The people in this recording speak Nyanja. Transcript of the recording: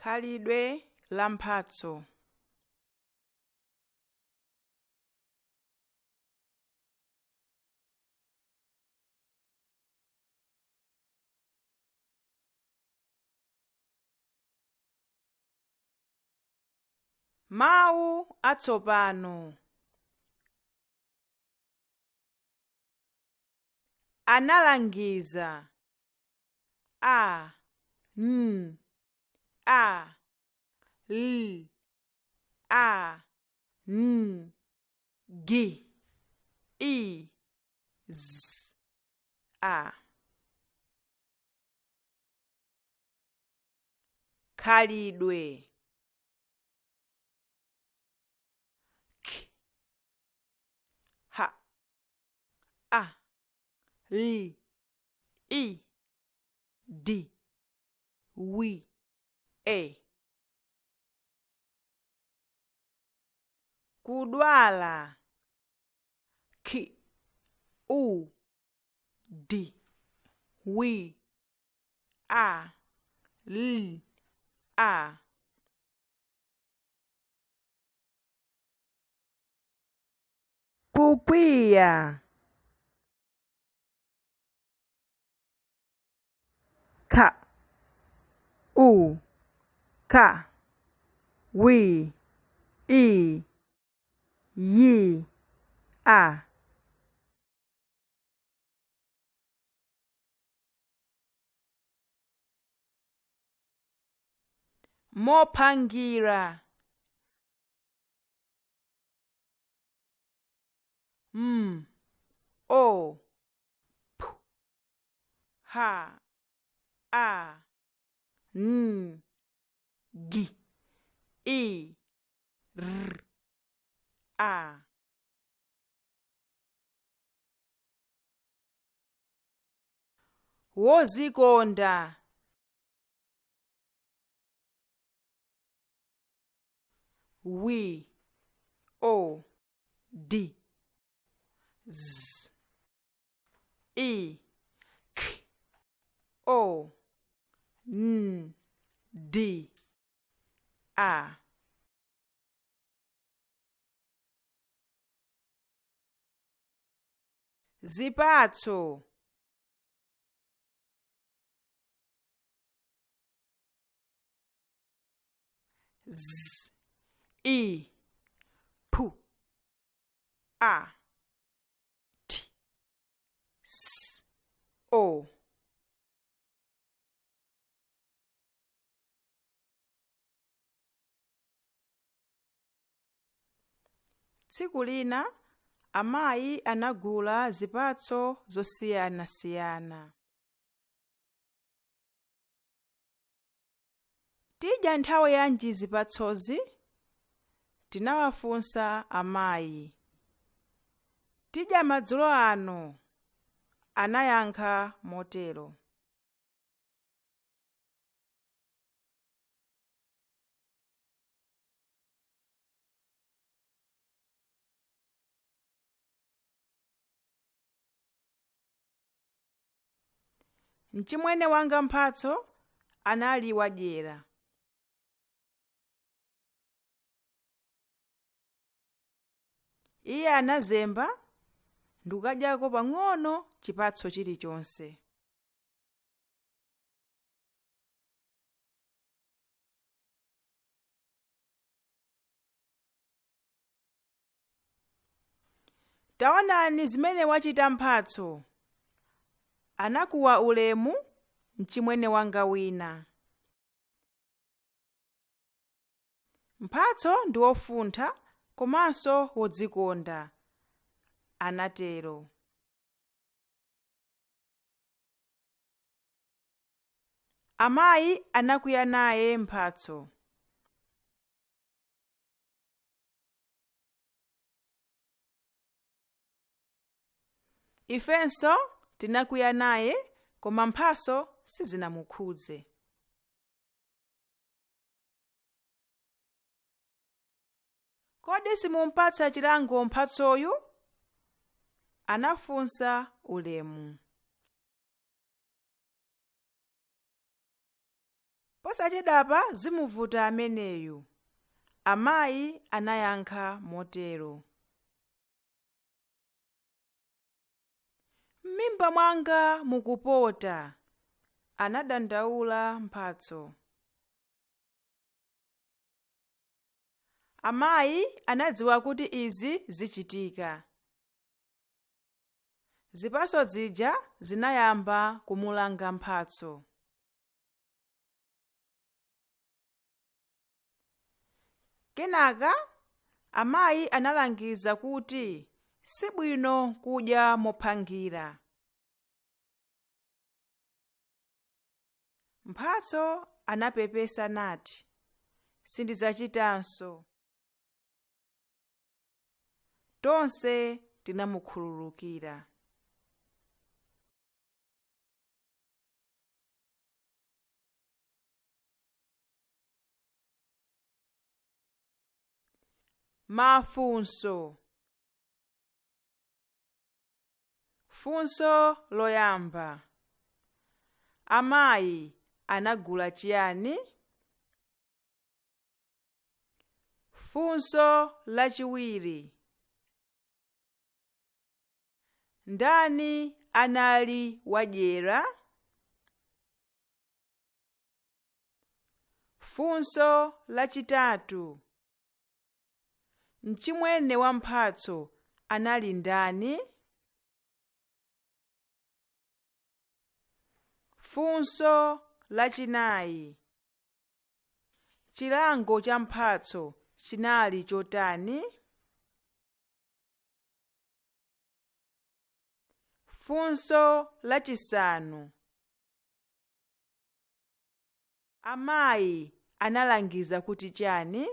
Khalidwe la mphatso. Mawu atsopano. Analangiza. A, N, A, L, A, N, G, I, Z, A. Khalidwe. K, H, A, L, I, D, W, E. Kudwala. K, U, D, W, A, L, A. Kukwiya. K, U, K, W, I, Y, A. Mophangira. M, O, P, H, A, N, G, I, R, A. Wozikonda. W, O, D, Z, I, K, O, N, D, A. Zipatso. Z, I, P, A, T, S, O. Tsiku lina amayi anagula zipatso zosiyanasiyana. Tidya nthawi yanji zipatsozi? Tinawafunsa amayi. Tidya madzulo ano, anayankha motero. Mchimwene wanga Mphatso anali wadyera. Iye anazemba ndikukadyako pang'ono chipatso chilichonse. Taonani zimene wachita Mphatso, anakuwa ulemu mchimwene wanga wina. Mphatso ndi wofuntha komanso wodzikonda, anatero. Amayi anakwiya naye Mphatso. Ifenso tinakwiya naye koma Mphatso sizinamukhudze. Kodi simumpatsa chilango Mphatsoyu? Anafunsa ulemu. Posachedwapa zimuvuta ameneyu, amayi anayankha motero. M'mimba mwanga mukupota, anadandaula Mphatso. Amayi anadziwa kuti izi zichitika. Zipatso zija zinayamba kumulanga Mphatso. Kenaka amayi analangiza kuti sibwino kudya mophangira. Mphatso anapepesa nati, sindidzachitanso. Tonse tinamukhululukira. Mafunso. Funso loyamba. Amayi anagula chiyani? Funso lachiwiri. Ndani anali wadyera? Funso lachitatu. Mchimwene wa Mphatso anali ndani? Funso lachinayi. Chilango cha Mphatso chinali chotani? Funso lachisanu. Amayi analangiza kuti chani?